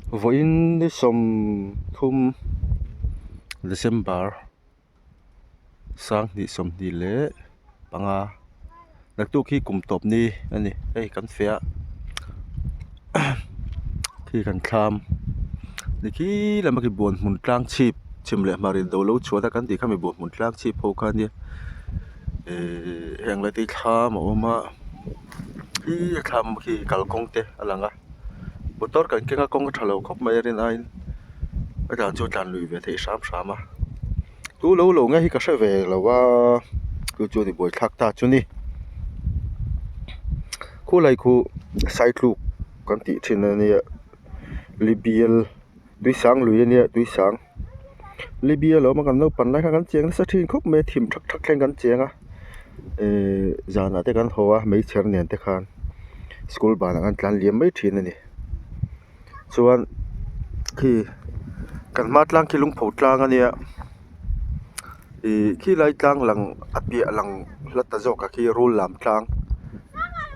Vawiin ni 30 December 2025 naktuk hi kum tawp ni a ni hei kan feh a khi kan thlam ni khi lama khi buan hmun tlang chhip chhim leh hmar in do lo chhuat a kan tih kha mi buan hmun tlang chhip ho kha a nia ihh heng lai te hi thlam a awm a khi a thlam khi kalkawng te a lang a motor kan keng a kawng a tha lo khawp mai a rin aiin a tlan chu a tlan lui ve theih hram hram a tu lo lo nge hi ka hre ve lo a chu chu ni buaithlak ta chu ni khulai khu saitluk kan tih thin a nia libial. Tuisang lui a nia tuisang Libya lo awm a kan naupan lai khan kan cheng nasa thin khawp mai a thim thak thak thleng kan cheng a ehh zanah te kan haw a meichher nen te khan school banah kan tlan liam mai thin a ni chuan khi kan hma tlang khi lungpho tlang a nia ih khilai tlang lang a piah lang hla ta zawk ah khi rul lam tlang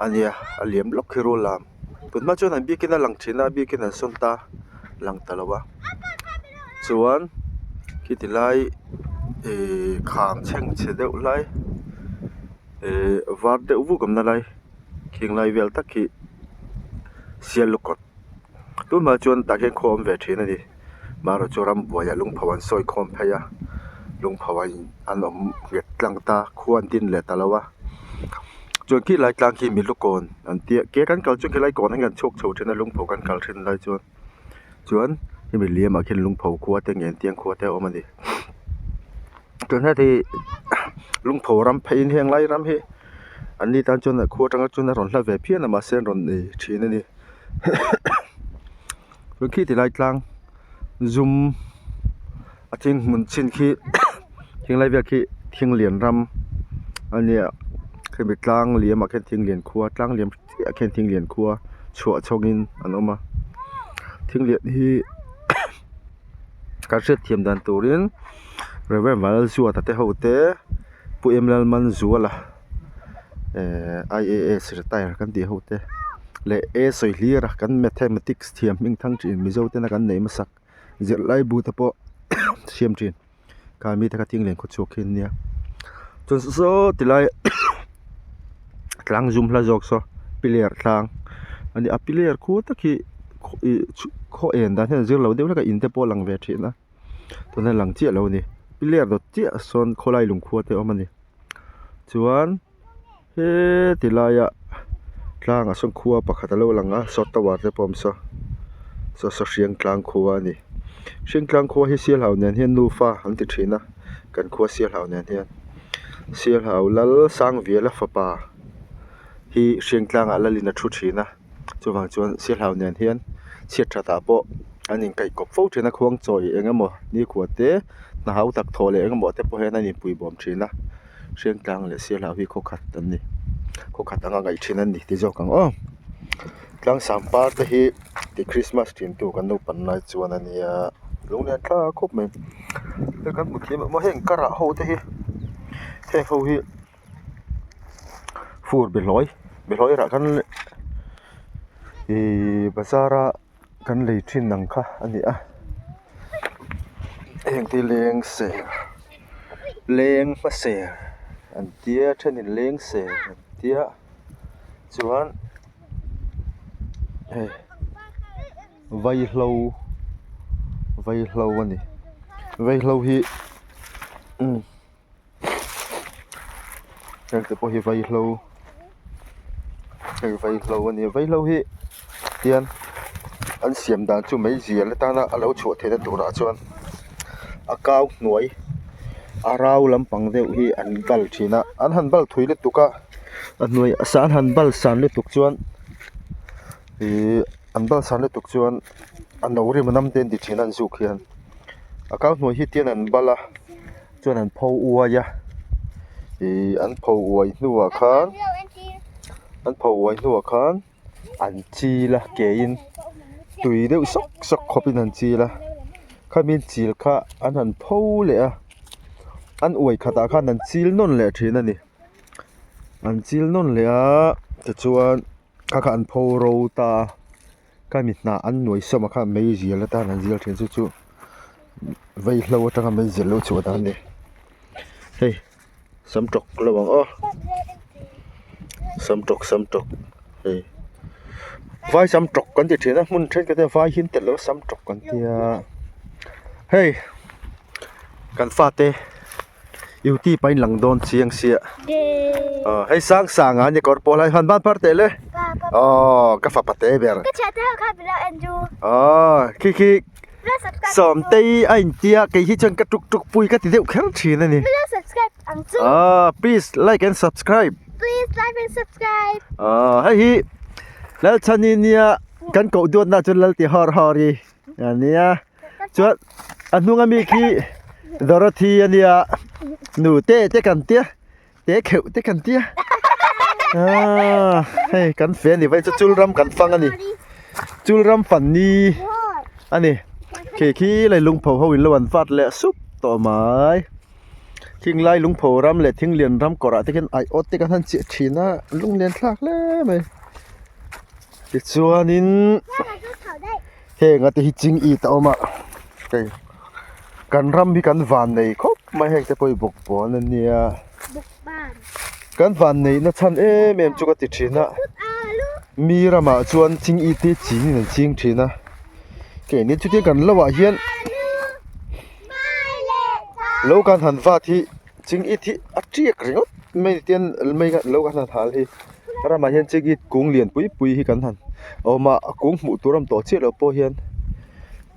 a nia a liam lawk khi rul lam. Tunhma chuan an biakin a lang thin a biakin an sawn ta lang ta lo a chuan khiti lai ihh kham chhengchhe deuh lai ihh var deuh vuk awmna lai khing lai vel tak khi sialukawt tunhma chuan tah hian khaw a awm ve thin a ni marawh chu rambuaiah lungpho an sawi khawm phei a lungpho ah an awm nghet tlang ta khua an din leh ta lo a. Chuan khi lai tlang khi milu kawn an tia ke kan kal chuan khilai kawn ah hian kan chhuak chho thin a lungpho kan kal thin lai chuan chuan hemi liam ah khian lungpho khua te ngen tiang khua te a awm a ni chuan heti lungpho ram phei in heng lai ram hi an ni tan chuan khua atanga chuan a rawn hla ve phian a mahse an rawn nei thin a ni chuan khi ti lai tlang zum. A thing hmun chin khi thing lai vel khi thing lian ram a nia khemi tlang liam ah khian thing lian khua tlang liam chiah ah khian thing lian khua chhuah chhawng in an awm a thing lian hi kan hriat thiam dan turin Rev Vanlalzuata te ho te Pu M Lalmanzuala ehh I_A_S retire kan tih ho te leh A Sawihlira kan mathematics thiam hming thang thin mizo tena kan neih hmasak. Zirlai bu te pawh siam thin kha mite kha thing lian khaw chhuak khi an nia chuan saw tilai tlang zum hla zawk saw piler tlang a ni a piler khu tak hi ih khaw en dan hian a zir lo deuh hlek a in te pawh a lang ve thin a tuna lang chiah lo a ni piler dawt chiah sawn khawlai lungkhua te a awm a ni chuan. Heti laia tlangah sawn khua pakhat a lo lang a saw tower te pawh a awm saw saw saw hriang tlang khua a ni hriang tlang khua hi sialhau nen hian nufa an ti thin a kan khua sialhau nen hian sialhau lal sangviala fapa hi hriang tlangah lalin a thu thin a chuvang chuan sialhau nen hian chhiat that ah pawh an inkaih kawp fo thin a khuang chawi eng emaw nikhua te hna hau tak thawh leh eng emaw te pawh hian an inpuibawm thin a. Hriangtlang leh Sialhau hi khaw khat an ni khaw khat anga ngaih thin an ni ti zawk ang aw tlangsam par te hi ti krismas thin tu kan naupan lai chuan a nia lunglen thlak khawp mai hei kan hmu thiam em aw heng karah ho te hi heng ho hi fur behlawi behlawi rah kan ihh bazar a. Kan lei thin ang kha a ni a heng te leng ser leng hmaser an tia thenin leng ser an tia chuan hei vaihlo vaihlo a ni vaihlo hi umm. Heng te pawh hi vaihlo hei vaihlo a ni a vaihlo hi tian an siam dan chu meizial atana a lo chhuah theihna turah chuan a kau hnuai a rau lampang deuh hi an bal thin a an han bal thui lutuk a a hnuai an han bal san lutuk chuan ihh an bal san lutuk chuan a no rim a nam te an ti thin a an zuk hian a kau hnuai hi tian an bal a. Chuan an pho uai a ihh an pho uai hnuah khan an pho uai hnuah khan an chil a ke in tui deuh sawk sawk khawp in an chil a khami an chil kha an han pho leh a an uai khat ah khan an chil nawn leh thin a ni an chil nawn leh a tichuan kha kha an pho ro ta a. Khami hnah an nuai sawm ah khan meizial atan an zial thin chu chu vaihlo atanga meizial lo chhuah dan a ni hei samtawk lo ang aw samtawk samtawk hei vai samtawk kan ti thin a hmun thenkhat hian vai hi an telh lo a samtawk kan tia hei kan fate. Youtube a inlang dawn chiang sia aw hei sang sang a ni kawr pawl a han ban phar teh le aw ka fapa te ber aw khi khi sawmtei a intia kei hi chuan ka tuk tuk pui ka ti deuh kher thin a ni aw please like and subscribe aw hei hi Lalchhani nia kan koh duatna chuan Lalti hawr hawr i a nia. Chuan a hnung ami khi Dorothy a nia nu te te kan tia te kheuh te kan tia ah hei kan fe ani vai chu chul ram kan fang ani chul ram fan ni ani khi khi lei lungpho ho in lo an vat leh sup tawh mai thing lai lungpho ram leh thing lian ram kawrah te khian aiawt te kan han chiah thin a lung lian thlak hle mai tichuanin. Heng ate hi ching it a awm a hei kan ram hi kan van nei khawp mai heng te pawh hi bawkbawn a nia kan van neihna chhan em em chu ka ti thin a mi ramah chuan ching it hi ching in an ching thin a keini chutia kan lo ah hian lo kan han vat hi ching it hi a tiak ringawt mai tian mai lo kan han hal hi. Ramah hian chingit kung lian pui pui hi kan han awm a a kung hmuh tur a awm tawh chiah loh pawh hian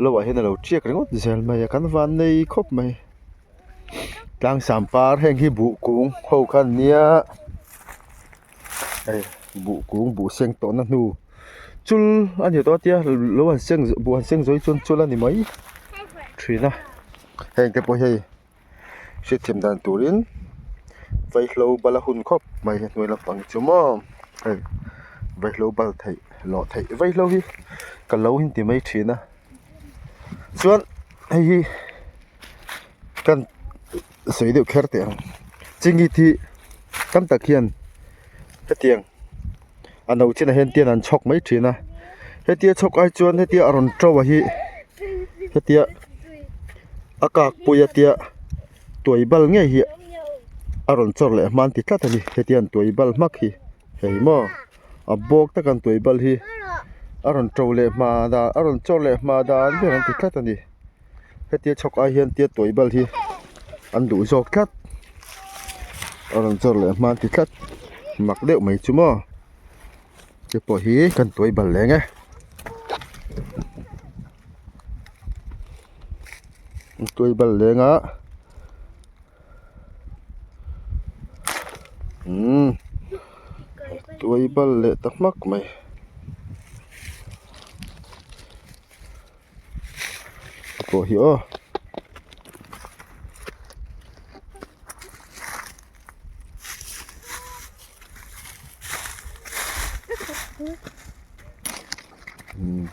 lo ah hian a lo tiak ringawt zel mai a kan van nei khawp mai tlangsam par heng hi buh kung ho kha an nia hei buh kung buh seng tawh na hnu chul a ni tawh a tia lo han seng buh han seng zawih chuan chul a ni mai thin a heng te pawh hei. Hriatthiam dan turin vaihlo bal a hun khawp mai hi hnuai lampang chu maw hei vaihlo bal theih lawh theih vaihlo hi ka lo inti mai thin a chuan hei hi kan sawi deuh kher teh ang chingit hi tam tak hian hetiang a no chinah hian tian an chhawk mai thin a hetia chhawk ai chuan hetia a rawn to a hi hetia a kak pui a tia tuai bal ngei hi a rawn chawr leh hman ti tlat a ni hetia an tuai bal hmak hi hei maw a bawk taka an tuai bal hi a rawn to leh hma dan a rawn chawr leh hma dan ber an ti tlat a ni hetia chhawk ai hian tia tuai bal hi an duh zawk tlat a rawn chawr leh hma an ti tlat mak deuh mai chu maw te pawh hi kan tuai bal leng e. Tuai bal leng a umm tuai bal leh ta hmak mai. Pawh hi aw.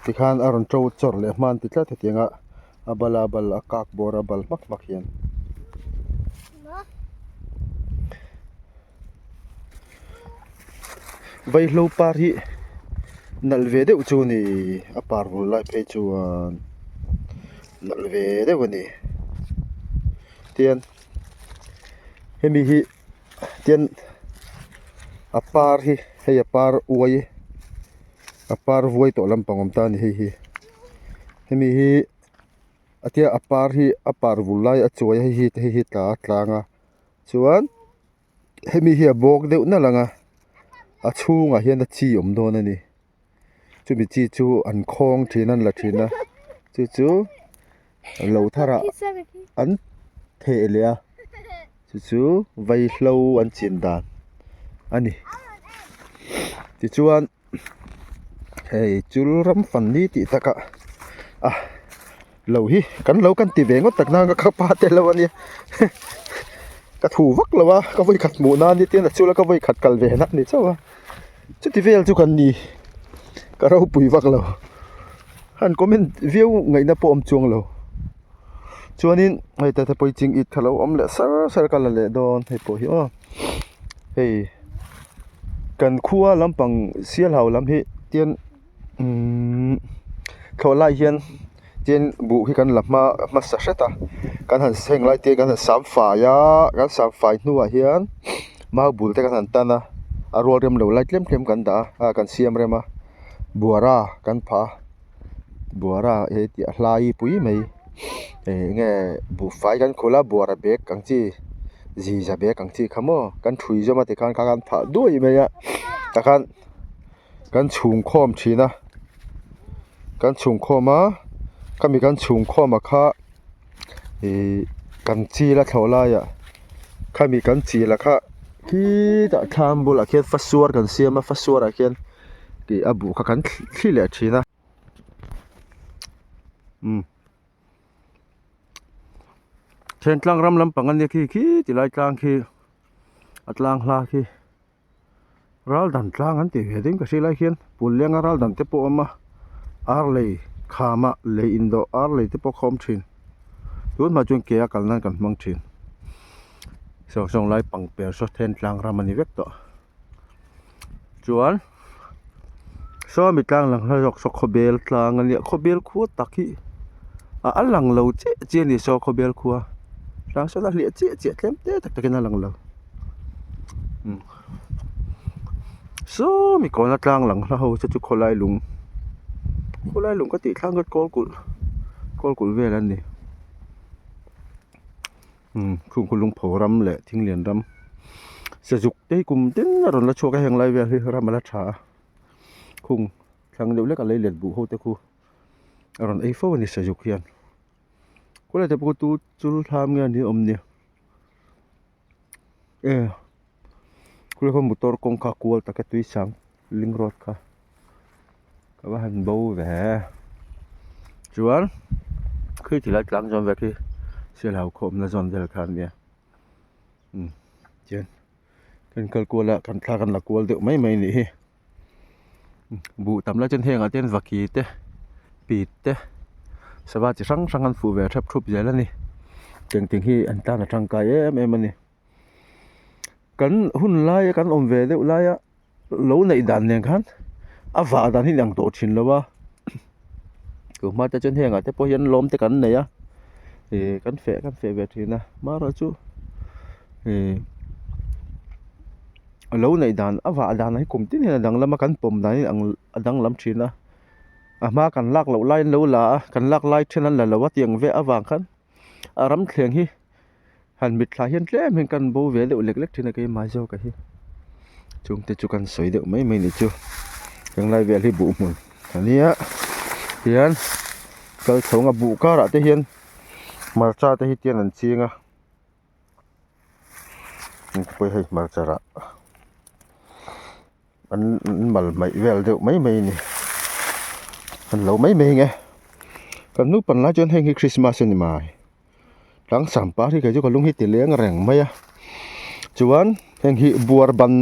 Tikhan a rawn to chawrh leh hman ti tlat hetiang a a bal a bal a kak bawr a bal hmak hmak hian. Vaihlo par hi nalh ve deuh chu a ni a par vul lai phei chuan nalh ve deuh a ni tian hemi hi tian a par hi hei a par uai a par vuai tawh lampang awm ta a ni hei hi hemi hi a tia a par hi a par vul lai a chuai a hei hi hei hi tla a tlang a chuan. Hemi hi a bawk deuh nalh ang a a chhungah hian a chi awm dawn a ni chumi chi chu an khawng thin a an la thin a chu chu lo tharah an theh leh a chu chu vaihlo an chin dan a ni tichuan hei chul ram fan ni tih takah a lo hi kan lo kan ti ve ngawt tak nang ka pa te lo ania ka thu vak lo a ka vawi khat hmuh nan te a chula ka vawi khat kal ve na ani chauh a chuti vel chu kan ni ka ropui vak lo han comment viau ngaihna pawh a awm chuang lo chuanin hei te te pawh hi ching it kha lo awm leh sar sar ka la leh dawn hei pawh hi aw hei kan khua lampang sialhau lam hi tian umm. Thlawh lai hian tin buh hi kan la hma hmasa hret a kan han heng lai te kan han sam fai a kan sam fai hnuah hian mau bul te kan han tan a a rual rem lo lai tlem tlem kan dah a ah kan siam rem a buara kan phah a buara he tih a hlai pui mai eng nge buhfai kan khawlh a buara bag ang chi ziza bag ang chi kha maw kan ṭhui zawm a tikhan kha kan phah duai mai a tah khan. Kan chhung khawm thin a kan chhung khawm a khami kan chhung khawm a kha ihh kan chil a thlawh laiah khami kan chil a kha khitah thlam bulah khian fasuar kan siam a fasuar ah khian ih a buh kha kan thli leh thin a umm thentlang ram lampang ania khi khi ti lai tlang khi a tlang hla khi. Ral dan tlang an tih ve ding ka hria lai khian pul lenga ral dan te pawh a awm a ar lei kham ah lei indawh ar lei te pawh kha awm thin tun hma chuan ke a kal nan kan hmang thin saw sawng lai pangper saw then tlang ram a ni vek tawh chuan sawmi tlang lang hla zawk saw khawbel tlang a nia khawbel khua tak hi a lang lo chiah chiah a ni saw khawbel khua tlang sawn a hliah chiah chiah tlem te tak takin a lang lo. Sawmi kawna tlang lang hla ho te chu khawlai lung khawlai lung ka tih thlang kha kawl kulh kawl kulh vel an ni umm chung khu lungpho ram leh thinglian ram sazuk te hi kum tin a rawn la chhuak a heng lai vel hi ram a la tha a khung thlang deuh hlek a lei let buh ho te khu a rawn ei fo a ni sazuk hian khawlai te pawh chu chul thlam nge ni awm ni. E khulai khaw motor kawng kha kual tak e tui sang link road kha ka va han bo ve chuan khi ti lai tlang zawn vel khi sialhau khawmna zawn vel kha ania umm tihian kan kal kual a kan thla kan la kual deuh mai mai a nih hi buh tam lai chuan hengah te hian vaki te pit te sava chi hrang hrang an fuh ve thap thup zel a ni engting hi an tan a tangkai em em a ni kan hun laia kan awm ve deuh laia lo neih dan nen khan a vah dan hi a inang tawh thin lo a tunhma te chuan hengah te pawh hian lawm te kan nei a ih kan feh kan feh ve thin a amaherawhchu ih. A lo neih dan a vah dan hi kum tin hian a danglam a kan pawm dan hi ang a danglam thin a a hma kan lak loh laiin lo la a kan lak lai then an la lo a tiang ve avang khan a ram thleng hi han mitthla hian tlem hian kan bo ve deuh lek lek thin a keimah zawk a hi chungte chu kan sawi deuh mai mai ni chu henglai vel hi buh hmun a nia tihian kal chhawng a buh karah te hian hmarcha te hi tian an ching a. Pawh hei hmarcha rah an mal hmaih vel deuh mai mai a ni an lo mai mai ang e kan naupang lai chuan heng hi krismas a ni mai tlangsam par hi kei chu ka lung hi ti leng reng mai a chuan heng hi buar ban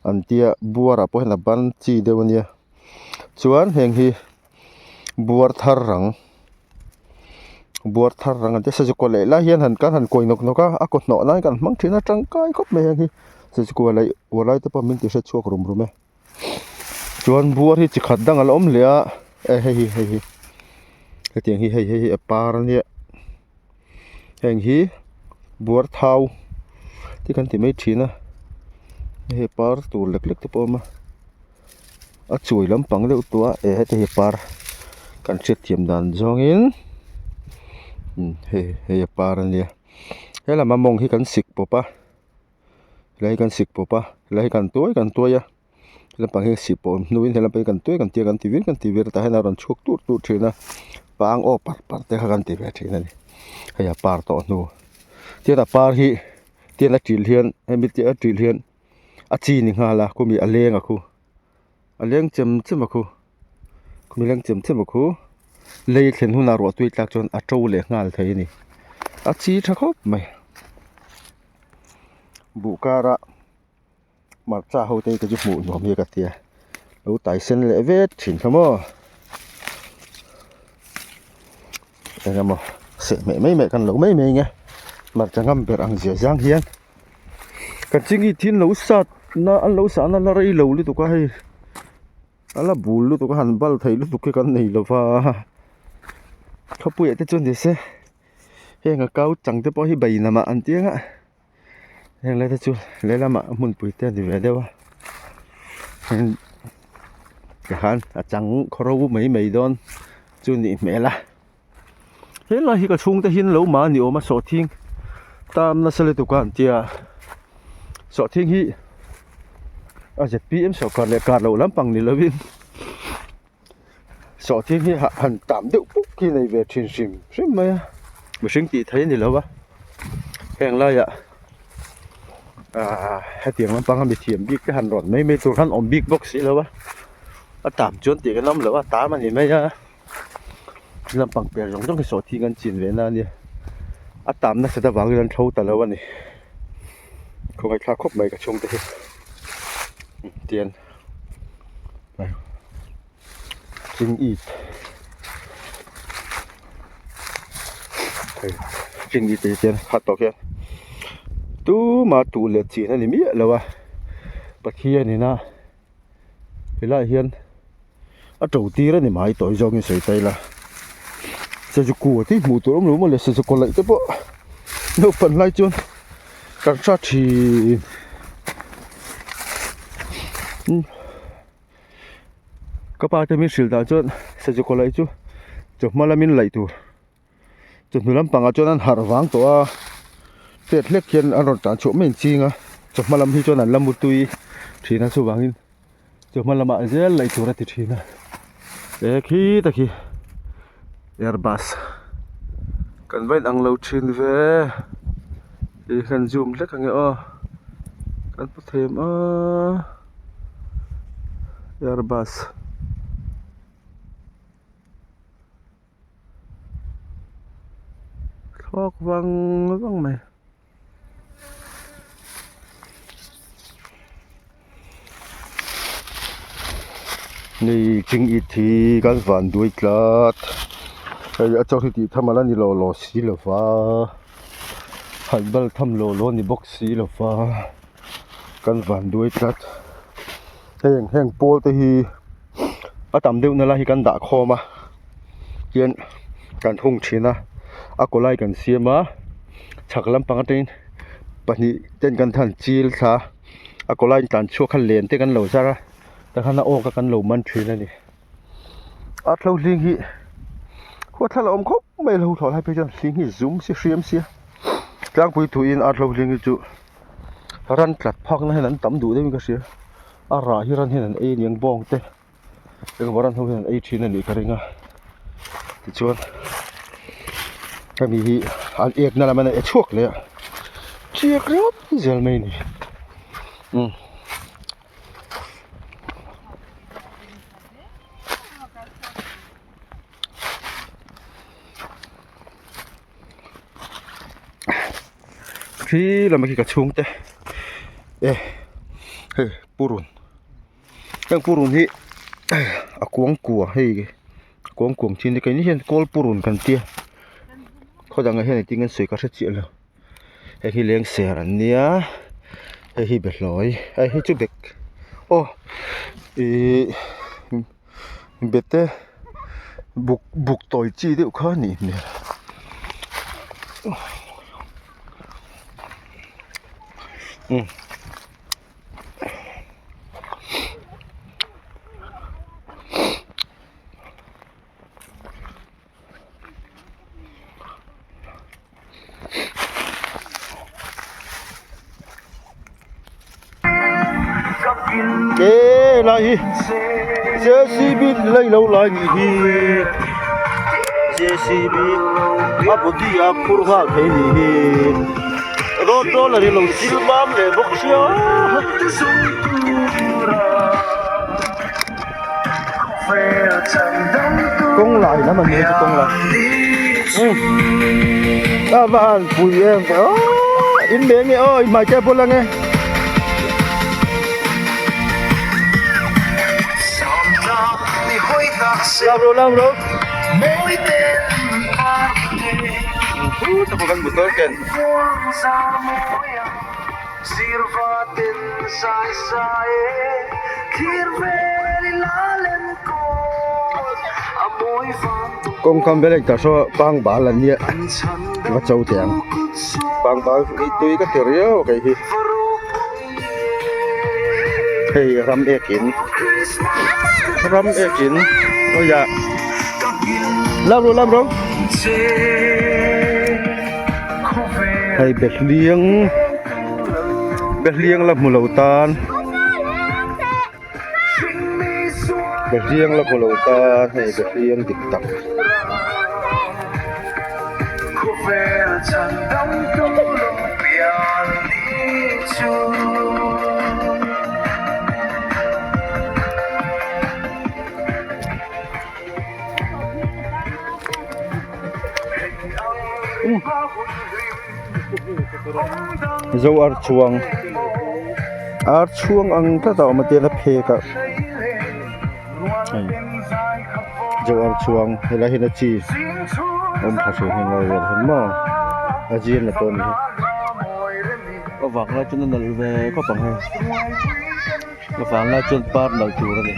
an tia buarah pawh hian a ban chi deuh a nia chuan heng hi. Buar thar rang buar thar rang an tia sazuk leh lai hian han kan han kawi nawk nawk a a kaw hnawh nan kan hmang thin a tangkai khawp mai ang hi sazuk leh uar lai te pawh min ti hre chhuak rum rum e chuan buar hi chi khat dang a la awm hle a e hei hi hei hi hetiang hi hei hei hi a par ania heng hi buar thau te kan ti mai thin a hei par tur lek lek te pawh a awm a. A chuai lampang deuh tawh a eh heti hi par kan hriat thiam dan zawngin umm hei hei a par ania he lama mawng hi kan sik pawp a helai hi kan sik pawp a helai hi kan tuai kan tuai a helampang hi sik pawp hnuin helampang hi kan tuai kan tia kan ti vir kan ti vir tah hian a rawn chhuak tur tur thin a pang aw par par te kha kan ti ve thin a ni hei a par tawh hnu tian a par hi tian a til hian hemi te a til hian. A chi ni nghal a khumi a leng a khu a leng chem chem a khu khumi leng chem chem a khu lei thlen hunah ruah tui tlak chuan a to leh nghal thei a ni a chi tha khawp mai buh kara hmarcha ho te hi chu hmuh nuam hi ka tia lo tai sen leh vet thin kha maw eng emaw sehhmeh mai mai kan lo mai mai ang e hmarcha ngam ber ang zia zang hian. Kan chingit hi an lo sat na an lo sah na la rei lo lutuk a hei. A la bul lutuk a han bal thei lutuk hi kan nei lo va khawpuiah te chuan ni se heng a kau chang te pawh hi bai namah an ti ang a heng lai te chu lehlamah hmunpui te a ni ve deuh a heng tikhan a chang khawro mai mai dawn chu nih hmel a. Helai hi ka chhungte hian lo mah a ni awm a sawhthing tam nasa lutuk a an tia sawhthing hi a zpm sawrkar leh kar loh lampang ni lovin sawhthing hi han tam deuh puk hi nei ve thin hrim hrim mai a mihring tih theih a ni lo va heng laiah ahh hetiang lampanga mithiam bik te han rawn mai mai tur khan awm bik bawk si lo va a tam chuan tih kan awm lo a tam a ni mai a. Lampang per zawng zawng hi sawhthing an chin ve na a nia a tam nasat avangin an tho ta lo a ni khawngaih thlak khawp mai ka chhungte hi tian ching it hei ching it te hian khat tawh khian tumah tuh leh chin a ni miah lo a Pathian ina. Helaiah hian a to tir a ni mai tawh zawngin sawi ta ila sazu te hmuh tur awm lo maw le sazu kaw laih te pawh naupang lai chuan kan hrat thin ka pa te min hrilh dan chuan sazu kaw laih chu chawhma lamin laih tur. Chawhnu lampangah chuan an harh vang tawh a chet hlek hian an rawn tan chhuah mai an ching a chawhma lam hi chuan an la mutui thin a chuvangin chawhma lamah zel laih tur a ti thin a e khi ta khi airbus kan va inang lo thin ve ih kan zoom hlek ang e aw kan hmu thei em aaa airbus. Thlawk vang vang mai. Ni ching it hi kan van duai tlat hei a chaw hi tih tham ala ni lo lo si lo va han bal tham lo lo ni bawk si lo va kan van duai tlat heng heng pawl te hi. A tam deuh na lai hi kan dah khawm a tian kan hung thin a a kaw lai kan siam a chhak lampang atangin pahnih ten kan han chil thla a a kaw lai tlan chhuak kha len te kan lo zar a tikhan a awk a kan lo man thin a ni a thlo hling hi huatthlala awm khawp mai a lo thlawh lai phei chuan hling hi zum si hriam sia tlangpui thuin a thlo hling hi chu ran tlat phak na hian an tam duh deuhin ka hria. A rah hi ran hian an ei aniang bawng te engemaw ran ho hian an ei thin a nih ka ring a tichuan hemi hi an ek na lam a e chhuak leh a chiak ringawt zel mai a ni umm. Khi lamah khi ka chhungte e hei purun heng purun hi a kuang kua hei a kuang kuang chin te keini hian kawl purun kan tia khaw dangah hian engtin nge an sawi ka hre chiah lo hei hi lengser an nia hei hi behlawi hei hi chu bek aw ihh bete buk buk tawi chi deuh kha a nih hmel. Ke lai hi jcb lai lo lai nih hi jcb a body a phur nghal thei nih hi road roller hi lo chil mam leh bawk sia. Kawng lai lam a ni hei chu kawng lai a va han pui em ve aw in leng nge aw in hmai te bul ange. Lam ro lam ro kan motor ken. Kawngkam vel a intah saw pangbal an nia va cho teh ang pangbal hi tui ka ti riau a kei hi hei ram ek in ram ek in aw ya lam rawh lam rawh hei behliang behliang la hmu lo tan. Behliang la hmu lo tan hei behliang dik tak. Zo ar chhuang ar chhuang ang tlat a awm a tiang a phek a hei zo ar chhuang helai hian a chi awm tha hrih heng lai vel hian maw a zir na pawh a ni hi a vang lai chuan a nalh ve khawp ang hei a vang lai chuan par nalh tur a ni.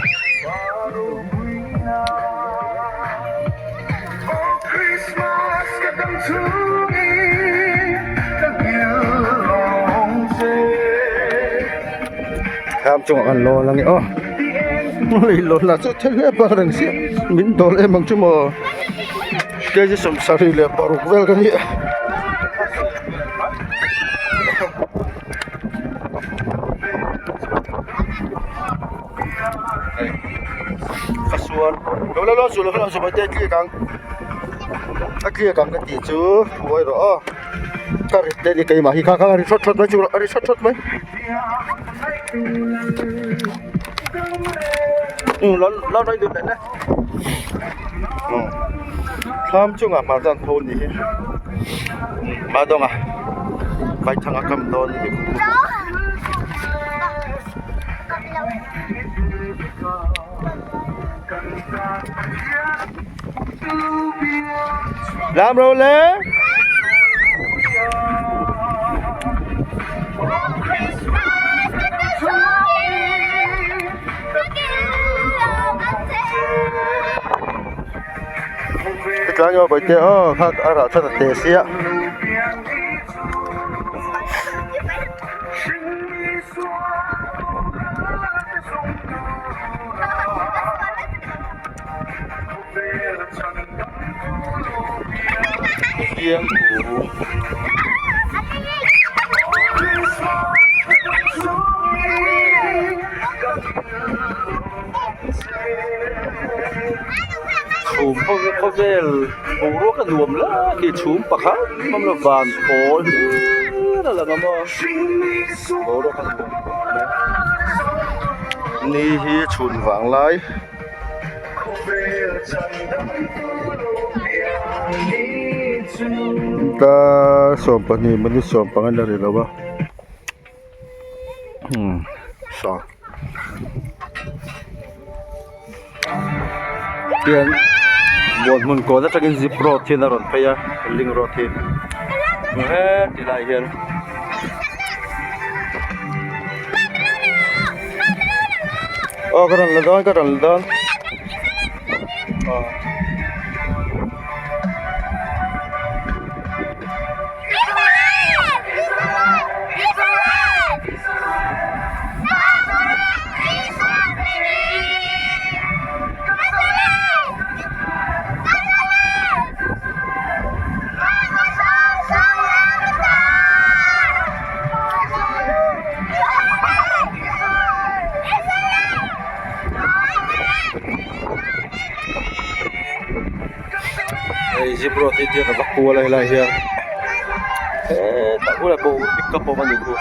Thlam chungah kan lawn ange aw lei lawn lah chu thil hle bak reng sia min dawl em ang chu maw kg 76 vel ka ni a. Ka sual lo la lo su lo la su mai te tliak ang a tliak ang ka tih chu buai rawh aw ka rit te ni keimah hi kha kha a ri thawt thawt mai chu a ri thawt thawt mai um lo lo rawn dun leh um thlam chungah hmarcha an pho a nih hi hma dawnga vaithang a kam dawn a ni. Lam ro le. Tlai aw bawihte aw kha a rah chuan a te sia. Chhum ho hi khawvel boruak a nuam lai khi chhum pakhat awm lo van pawl hlir a lang a maw boruak a nuam khawp mai ni hi chhun vang lai. Dar 12 minute 15 a ri lo a umm saw hian buan hmun kawn atangin zip road hian a rawn phei a link road hi heti lai hian. Aw ka rawn la dawn ka rawn la dawn aw. Hei zip road hi tiang a va kual a helai hian hetah bulah pawh pickup awm a ni thu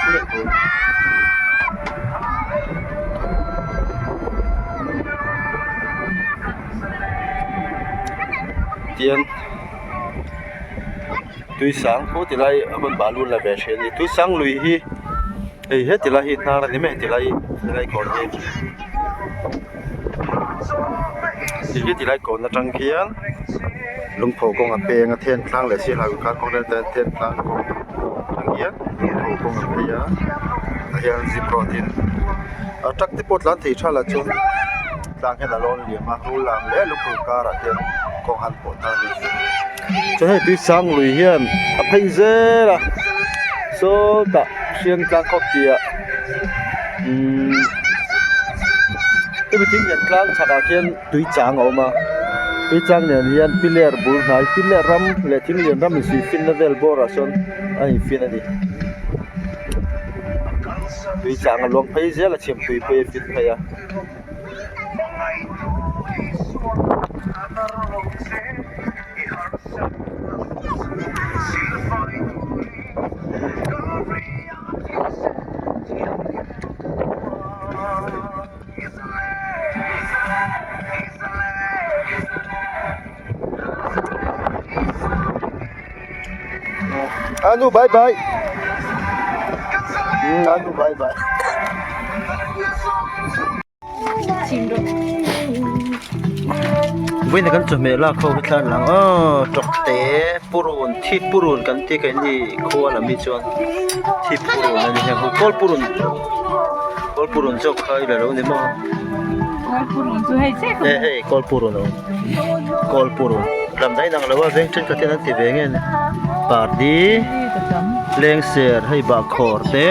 tiang tuisang khu ti lai a hmun balu la ve thin a ni tuisang lui hi hei heti lai hi hnar a ni mai heti lai helai kawn hi ti hi ti lai kawn atang khian lungpho kawng a peng a then tlang leh si hlau kha kawng te then tlang kawng atang hian lungpho kawng a phei a tah hian zip road in a truck te pawh tlan thei tha lah chuan. tlang hian a lawn liam a Rullam leh Luphur karah hian kawng han pawh ta a ni. Chuan hei Tuisang lui hian a phei zel a sawtah Hriangtlang khaw piah umm hemi thing lian tlang chhakah khian tui chang a awm a tui chang nen hian piler bul hnai piler ram leh thing lian ram insuih finna vel bawrah sawn a infin a ni. Tui chang a luang phei zel a chhim tui phei a fit phei a. Anu bye bye Anu bye bye Vawiin kan chawhmeh lak ho hi thlan lang aw tawkte purun thi purun kan tih ka ni khua lam hi chuan thi purun a ni heng ho kawl purun kawl purun zawk kha i la lo ni maw hei hei kawl purun a awm kawl purun lam daih nang lo a veng thenkhat hian an ti ve nge ni pardi lengser hei bahkhawr te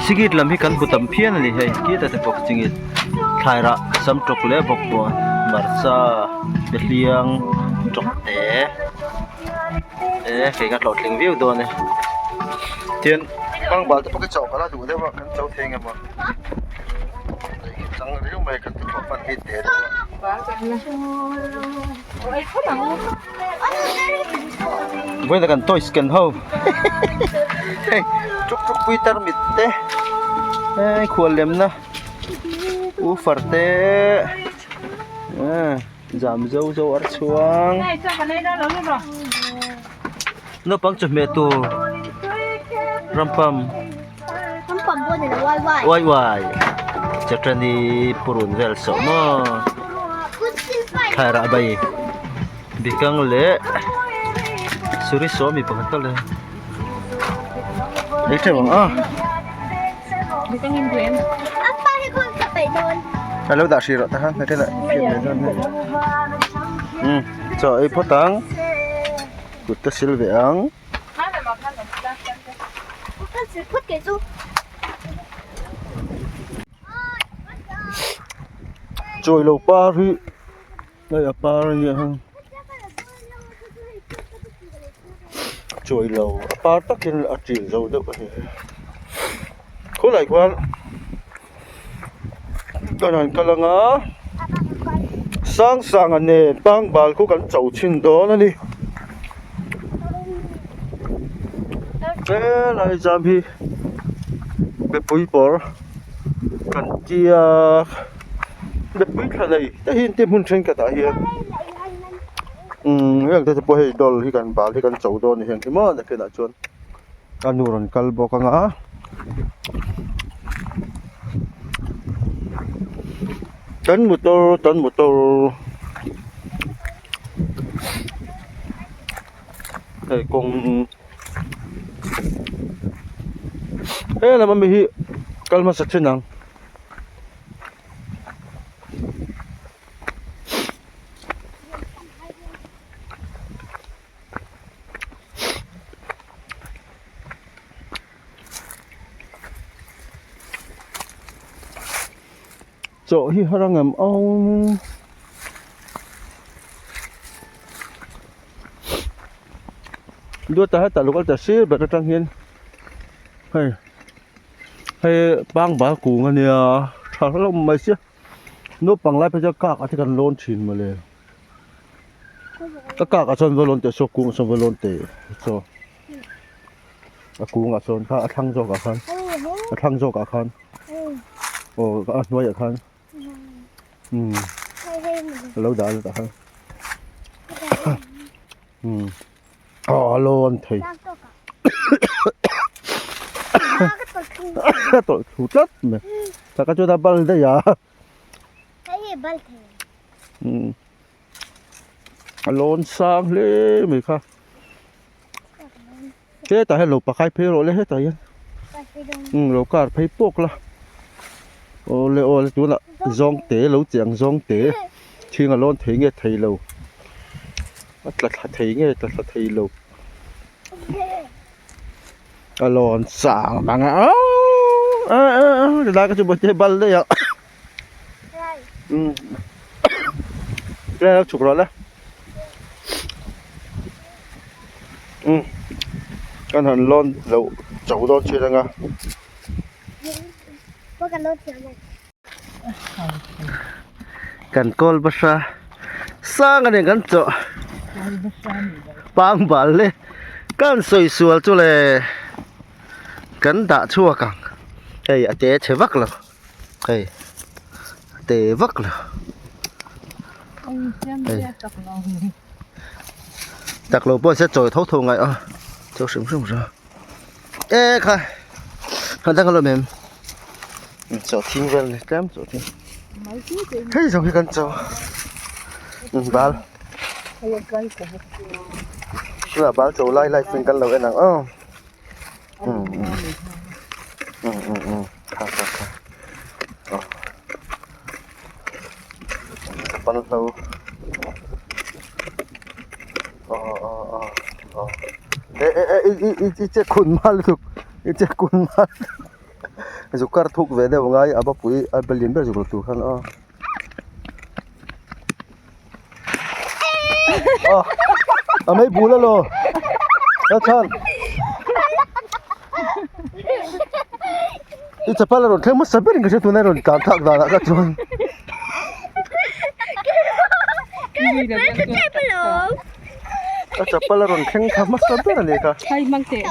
sikit lam hi kan hmu tam phian a ni hei khitah te pawh chingit thlai rah sam tawk leh bawk pawh hmarcha behliang tawk te eh kei ka hlawhtling viau dawn e tin pangbal te pawh khi chauh ka la duh deuh a kan cho thei engemaw chang riau mai kan ti khawp hman hi te deuh a. Vawiin kan toys ken ho hei tuk tuk pui tarmit te hei khual lemna woofer te jam zo zo ar chhuang naupang chawhmeh tur rampam uai uai chutani purun vel sawh maw thlai rah bai bikang leh suri sawmi pakhat tal e ei teuh ang a a lo dah hrih rawh tah khan hmeichhe lah hriat mai dawn nia umm chaw ei phawt ang kut te sil ve ang. Chawi lo par hi hei a par a nia heng chawi lo a par takin a ṭil zo deuh a ni khulai khuan kan han kal ang a sang sang a nen pangbal khu kan cho chhin dawn a ni helai zam hi mipui bawr kan tia mipui thla nei te hi engtin hmun thenkhatah hian umm heng te pawh hei dawl hi kan bal hi kan cho dawn a ni heng hi maw nakinah chuan. Ka nu rawn kal bawk ang a kan motor kan motor hei kawng helam ami hi kal hmasa thin ang. Chaw hi har ang em awm duata hetah lo kal ta sir ber atang hian hei hei pangbal kung ania tha hlawm mai sia naupang lai phei chuan kak a te kan lawn thin mawle. Ka kak ah chuan va lawn teh saw kung ah sawn va lawn teh saw a kung ah sawn kha a thlang zawk ah khan a thlang zawk ah khan aw a hnuai ah khan umm a lo dah a tah khan umm aw a lawn thei a tawlh thlu tlat mai taka chuan a bal daih a. A lawn sang hle mai kha hetah hian lo pakai phei rawh le hetah hian umm lo kar phei pawk la. Awle awle tunah zawngte lo che ang zawngte thing a lawn thei nge thei lo a tla thla thei nge tla thla thei lo a lawn chang mang a aaa tilai ka chu bawihte bal daih a umm tilai chhuk rawh le umm kan han lawn loh chho dawn chian ang a. Kan kawl basa sang a nen kan chawh pang bal le kan sawi sual chu le kan dah chhuak ang hei a te chhe vak lo hei a te vak lo hei tak lo pawh se chawi tho tho ngai a chaw hrim hrim hrim. E kha han dang alawm em chaw thing vel ni tlem chaw thing hei zawng hi kan chaw bal tunah bal chaw lai lai chuan kan lo en ang aw um um um um kha kha kha aw panhlo aw aw aw aw eh eh eh i i i che khun mal lutuk i che kun mal zuk kar thuk ve deuh ngai a bapui a ba lian ber zuk la tur khan aw aw a mei bul alaw a chhan i chapal a rawn thleng hmasa berin ka hria tuna rawn tlan thlak danah kha chuan. A chapal a rawn thleng thla hmasa ber a ni kha. Hai hmang teh.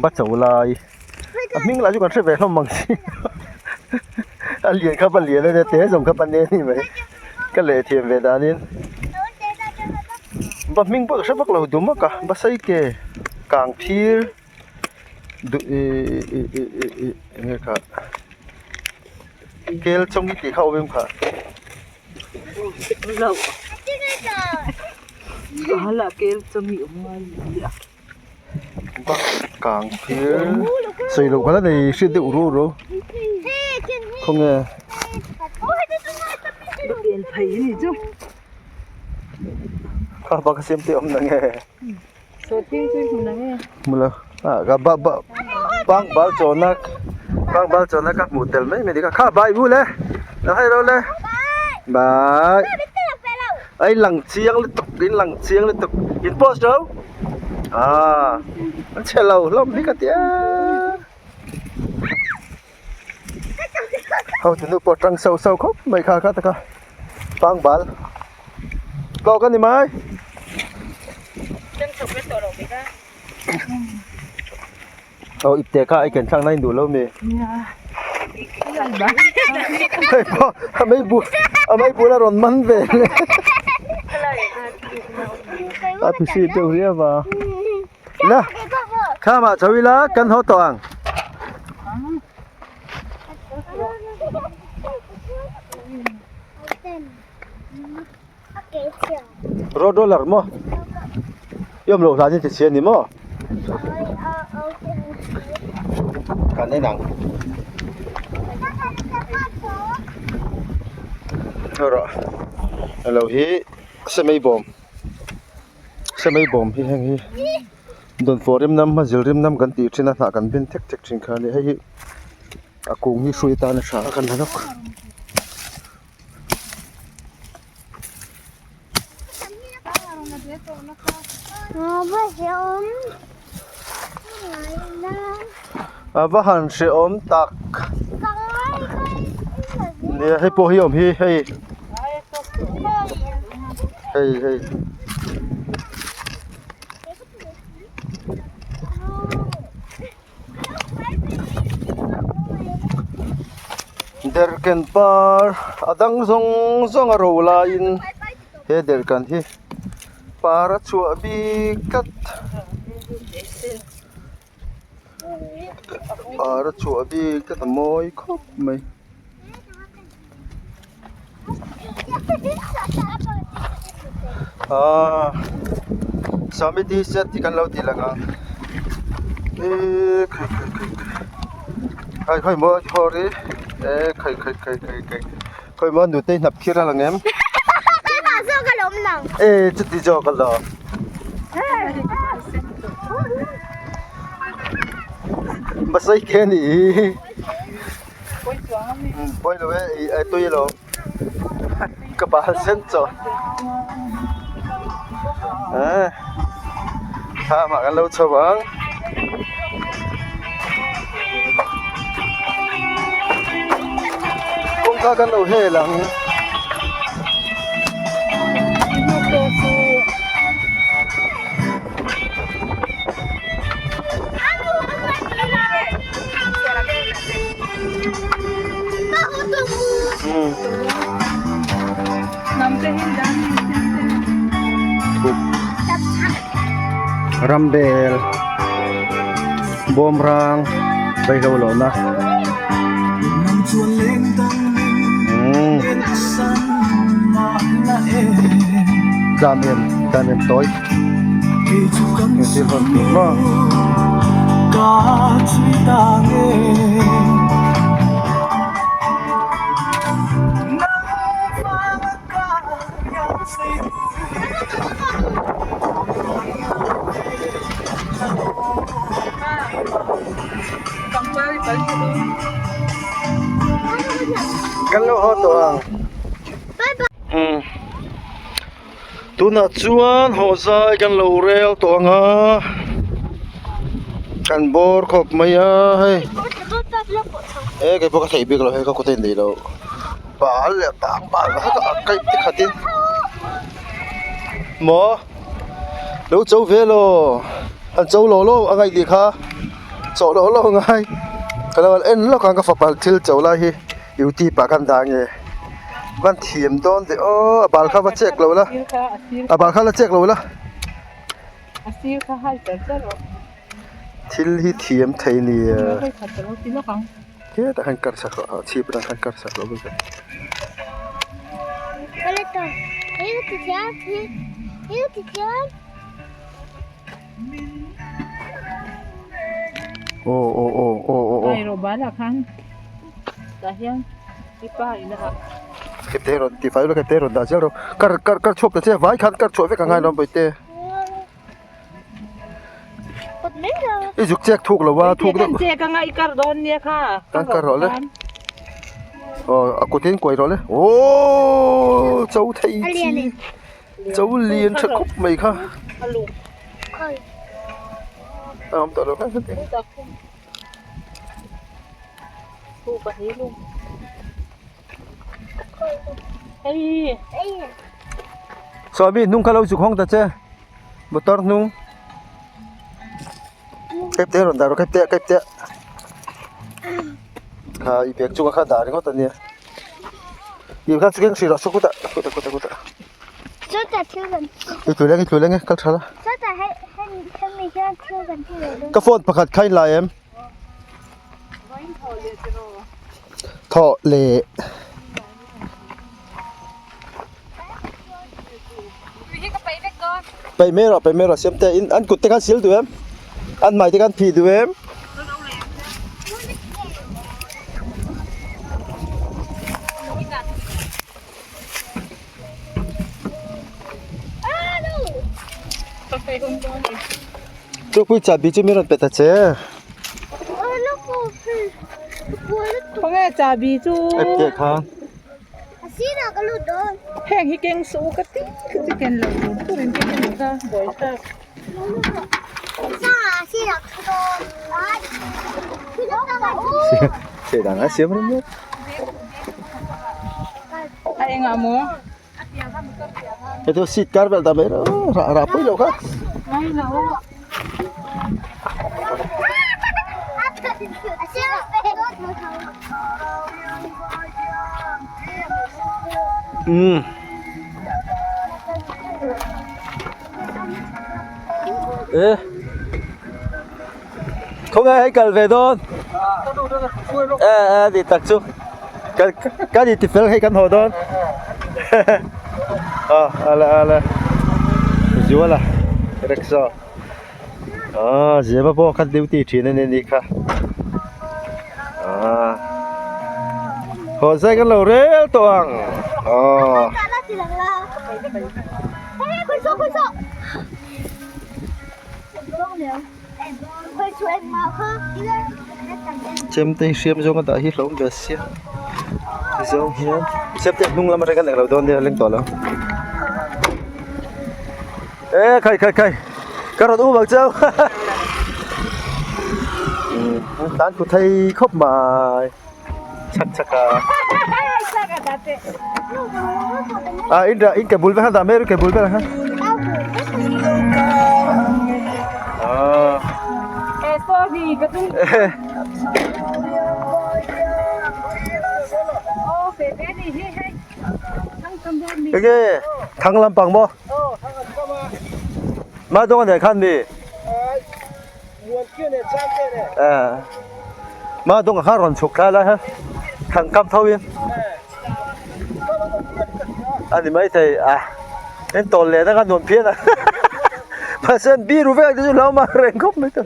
Ba cho lai a hming lah chu kan hre ve hlawm ang chi a lian kha pa lian a nia te zawng kha pa ne a ni mai ka leh thiam ve danin ba hming pawh ka hre vak lo dum a ka ba sei ke kang phir duh ih ih ih ih ih eng nge kha kel chawng hi tih kha awm em kha. Bak kang phir sawi loh kha la nei hriat deuh ru ru khawnge kha bak a siam te awm na nge hmu lo ah ka ba ba bang bal chawhna bang bal chawhna ka hmuh tel mai mai ni kha kha bai bul e lo hai ro le bai a in lang chiang lutuk in lang chiang lutuk in post ro ah an chhe lo hlawm hi ka ti a ho tunu pawh tang sauh sauh khawp mai kha kha taka pangbal tawk a ni mai. Aw ipte kha i ken thlak na in duh lo mi. Hei pawh a mei bul a mei bul a rawn man ve le. A phisi deuh riau a. La khamah chho ila kan haw tawh ang. Road roller maw i awm loh hlan in ti chhia ni maw kan en ang erawh alo hi semei bawm semei bawm hi heng hi dawnfawh rim nam hmazil rim nam kan tih thin a hnah kan bin thek thek thin kha a ni hei hi a kung hi hrui atan a tha a kan la lawk. A va han hrehawm tak nia hei pawh hi awm hi hei hei hei. Derhken par a dang zawng zawng a ro laiin he derhken hi par a chhuah bik tlat par a chhuah bik tlat a mawi khawp mai. Aaa Samiti set hi kan lo ti lang ang eee khai khai khai khai khawi maw haw ri eee khai khai khai khai khai khawi maw nutei hnap khir a lang em eee chuti zawk alawm. Basai ke a nih hi pawi lo e ih a tui alawm ka bal sen chawh ah thlam ah kan lo chho ang. Kawngka kan lo hel ang. Rambel bawmrang vaihlo lohna tlam em tlam em tawi eng thil hawn tur maw. Kan lo haw tawh ang umm tunah chuan haw zai kan lo rel tawh ang a kan bawr khawp mai a hei e kei pawh ka theih bik lo hei ka kut a inneih loh bal leh bang bal vek a kaih te khat in maw lo cho ve law an cho lo lo a ngaih tih kha chawh loh loh a ngai ka lo en lawk ang ka fapa thil cho lai hi youtube ah khan dah nge van thiam dawn ve aw a bal kha va check lo la a bal kha la check lo la thil hi thiam thei nia hetah hian kar sak rawh chhip atang khan kar sak rawh Aw aw aw aw aw aw. Kete rawn ti fai ula kete rawn dah zel rawh kar kar kar chhuak ta che vai khan kar chhuah vek a ngai lo bawihte. I zuk chek thuk lo a thuk deuh. Kan kar rawh le. Aw a kut in kuai rawh le. Aww cho thei chi. Cho lian tha khawp mai kha. A awm tawh lo kha heti. Sawmi hnung kha lo zuk hawng ta che motor hnung kep te rawn dah rawh kep te kep te kha i bag chungah khan dah ringawt a nia. Ih kha chu keng hrih rawh saw kutah kutah kutah kutah i tlu leng i tlu leng e kal tha la ka phone pakhat kha in la em thawh leh peih mai rawh peih mai rawh siam te in an kut te khan sil duh em an hmai te khan phih duh em. Chupui chahbi chu min rawn pe ta che. Khawnge chahbi chu? Epte khan. Heng hi keng suh ka ti ka ti ken lo tur turin ka ken kha buai thlak. Thei dang a siam reng mek. A engah maw? Hei chu seat kar vel ta mai ro rah rah pui lo kha. Umm. E. Khawnge hei kal ve dawn. E e ni tak chu. Kan kan inti fel hei kan haw dawn. Aw ale ale Zuala rickshaw aw Zema pawh kha duty thin a ni anih kha aw haw zai kan lo rel tawh ang aw. Chemte hi hriam zawng a dah hi hlauhawm ve sia tizawng hian chemte hnung lam atang khan englo dawn nia a leng tawh lo e khai khai khai ka rawn um ang cheu tan khu thei khawp mai chhak chhak a a in dah in ke bul vel kha dah mai ru ke bul vel kha enge thang lampang maw mah dawng a nih khan mi. Mah dawng kha rawn chhuk thlai lai ha thang kam tho in a ni maithei a in tawl leh na kha nuam phian a mahse an biru vek te chu hlau mah reng khawp mai ta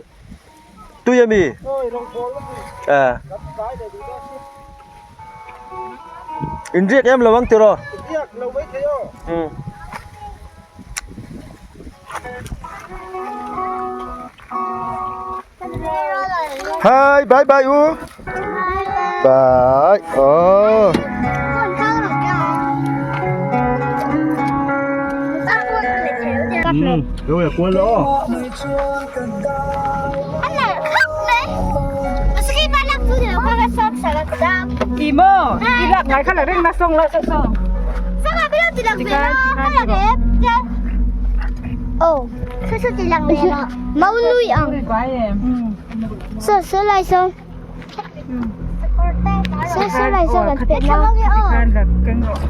tui ami a in riak em lo ang tiraw um. Hi, bye bye u. Bye. Oh. Rồi là quên rồi. Imo, ilak ngai kha la reng na song la sa song.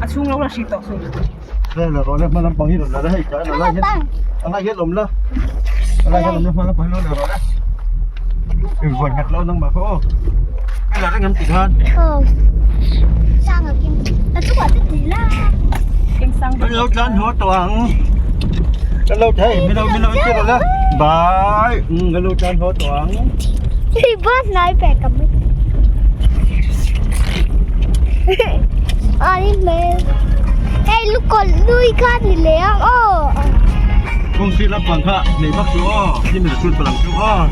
A chhung lo la hri tawh su. Đây là rồi đây, mà làm bằng hi rồi là đây, cái là đây hết. Anh đây hết lùm la. Anh đây hết lùm la, mà làm bằng hi rồi đây. Ừ, vườn hạt lâu nâng mà có. Cái là rất ngắm tịt hơn. Cái lâu chân hốt toàn. Cái lâu thế, mình đâu mình đâu chết rồi đó. Bye. Ừ, cái lâu chân hốt toàn. Kung si lap bang kha, nei bak chu aw, ni mi chut palang chu aw.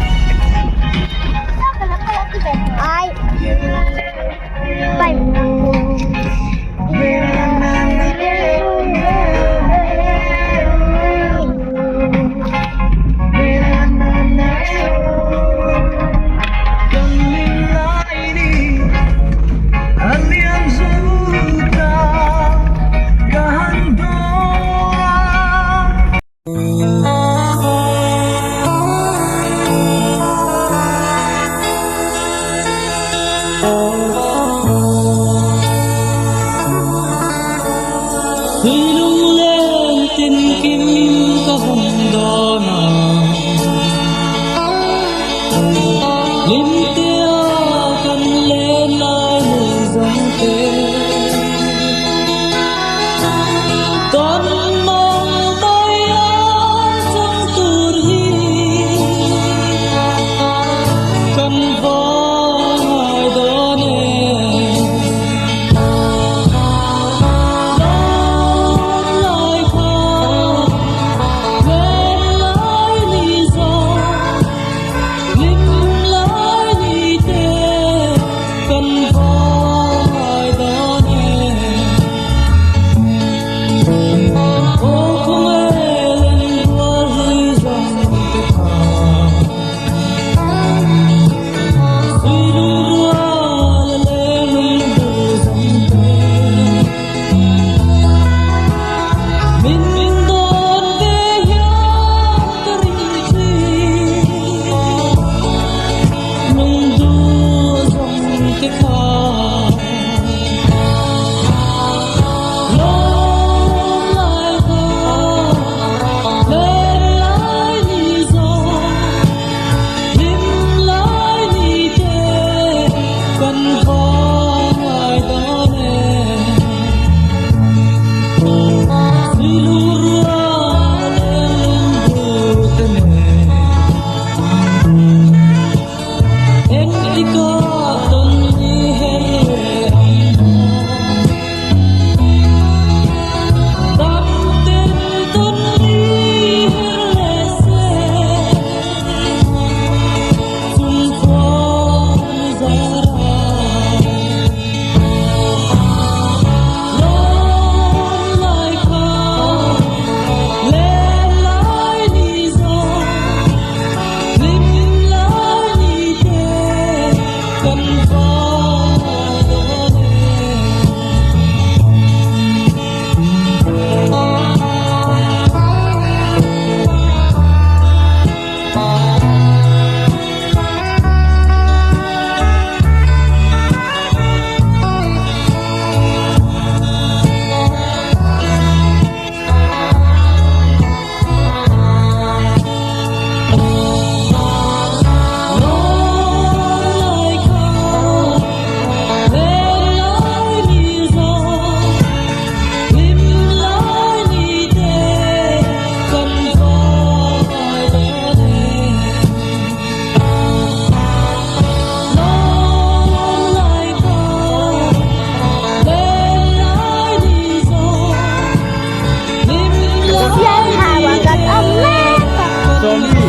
mi?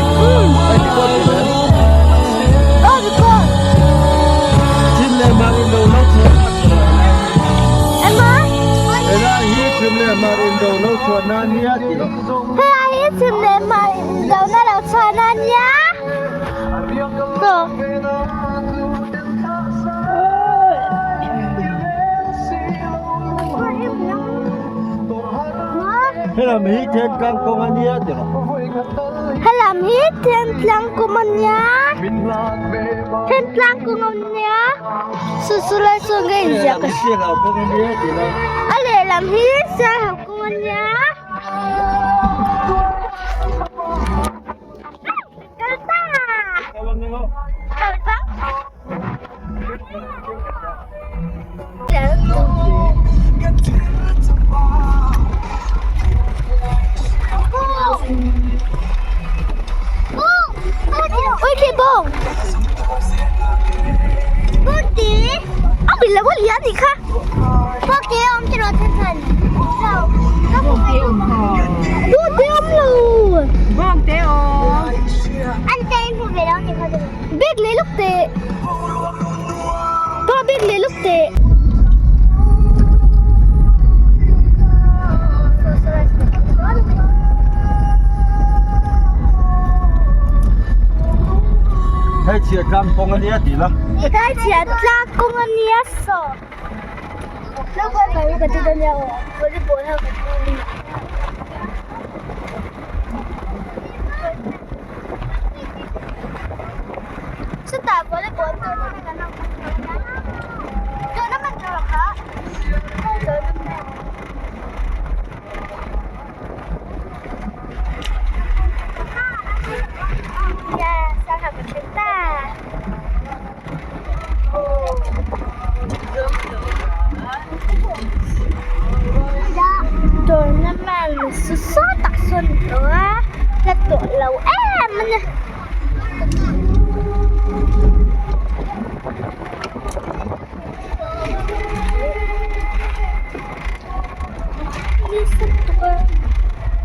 Ai record ve em? Aw record. Chim leh mar in do lo chhuah na Emma? Helai hi chim leh mar in do lo chhuah na nia tih loh. Helai hi chim leh mar in do na lo chhuah na nia. Saw. Helam hi Thentlang kawng a nia tih rawh. Helam hi Thentlang kawng a nia. Thentlang kawng a nia. Su su lai sawn ka inziak a. Helam hi Sialhau kawng a nia tih rawh. A lehlam hi Sialhau kawng a nia. Kal ta! Kal ta! Bag leh lawk teh. Pa bag leh lawk teh. Hei chhiat tlang kawng a nia tih la. Hei chhiat tlang kawng a nia saw. Chutah volleyball tournament an rawn hmang dawn a, tournament erawh kha tournament. Yeah, sangha kan thleng ta. Tournament su saw tak sawn a ni tawh a, la tawh lo em a ni.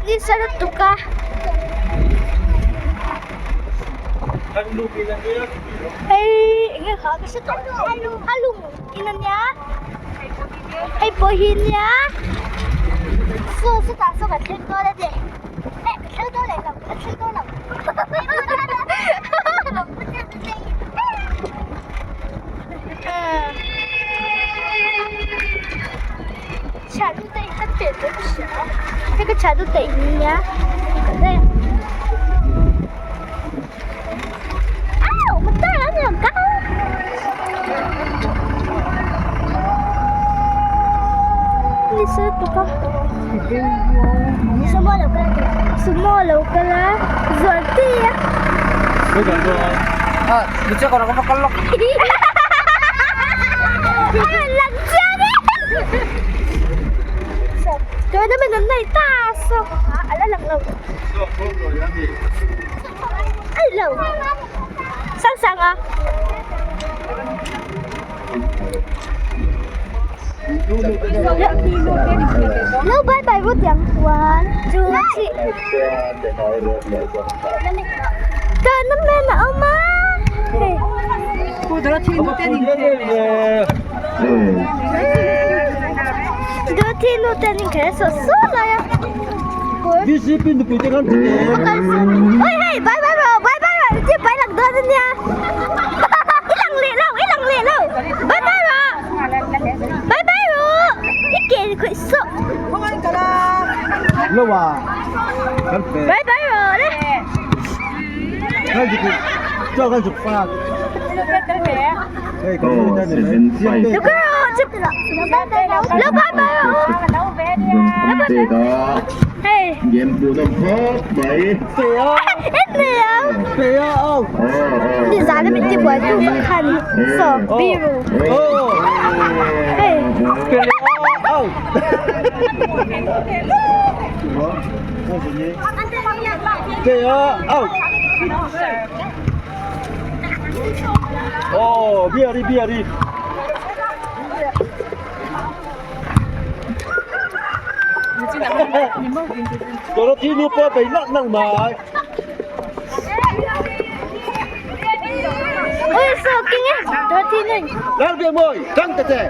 Ni sa lutuk a. Hei enge kha ka hre tawh a lung in a nia hei pawh hi nia saw chutah saw kan thleng dawn a ni. 啊，我们到了那高。你是多高？Sumo lo kal a Zualtea. Lang chiang e. Tournament an nei ta saw a la lang lo. Ai lo. Sang sang a. Lo bye bye rut yang one two three Tournament a awm a hei. Dorothy nu te an inkhel sawh sawh lai a. Oi hei bye bye rawh bye bye rawh chi pai lang dawn ania i lang leh lo i lang leh lo bye bye rawh bye bye rawh i ke khawih sawh bye bye rawh le. Lo bye bye rawh hei. Nizan a min ti buai tu vak khan saw biru hei. Lalbiakmawi, tang ta che!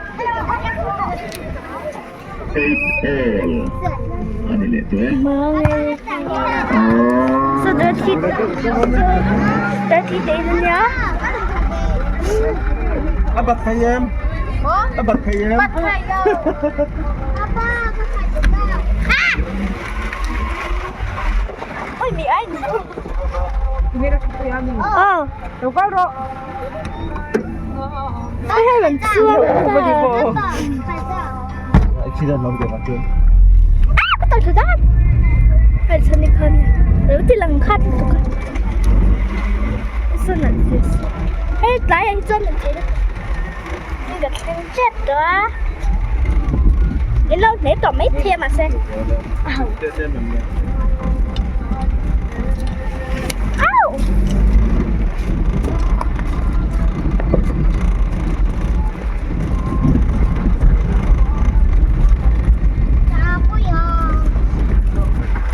So dirty, dirty day na niya. A bat thei em? A bat thei em? Ôi mì anh. Ờ. Ôi hay vẫn chưa. Accident lo deuh ah chuan. Ka tal thut a. Hei chhan i khan lo ti lang khat lutuk a. Sawn an ti hei tlai ah hi chuan an ti a ka thleng tep tawh a. In lo hneh tawh mai thei a mahse a ho. Au!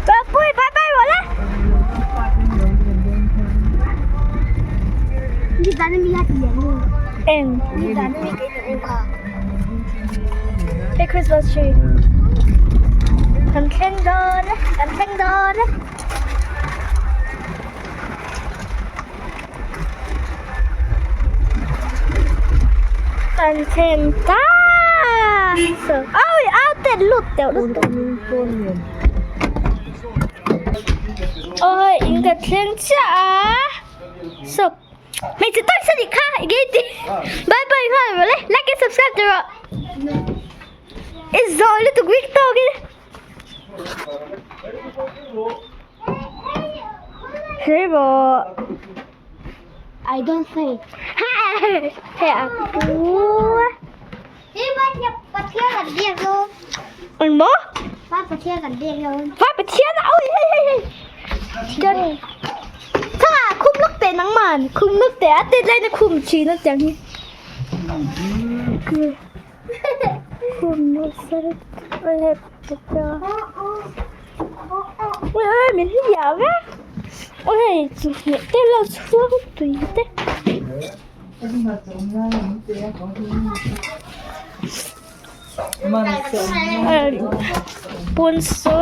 Papui, bye bye rawh le. Eng. Hey Christmas tree. Kan thleng dawn e, kan thleng dawn e. Kan thleng ta. So, oi, au te lut teuh lutuk. Oi, in ka thleng chiah a. So, Hmeichhe tak sa nih kha enge i ti bye bye nghal rawh le like and subscribe tur rawh i zawi lutuk week tawk in hei rawh I don't say. Hei a pu Eng maw? Vai Pathian kan biak lo. Vai Pathian a oi hei hei hei. Thanga khum luk te nang man khum luk te a te lai na khum chi na chang hi. Khum na sar oi hei pa. Oi oi min hi ya ve. Oi hei chu te lo chuang tui te. Pun so.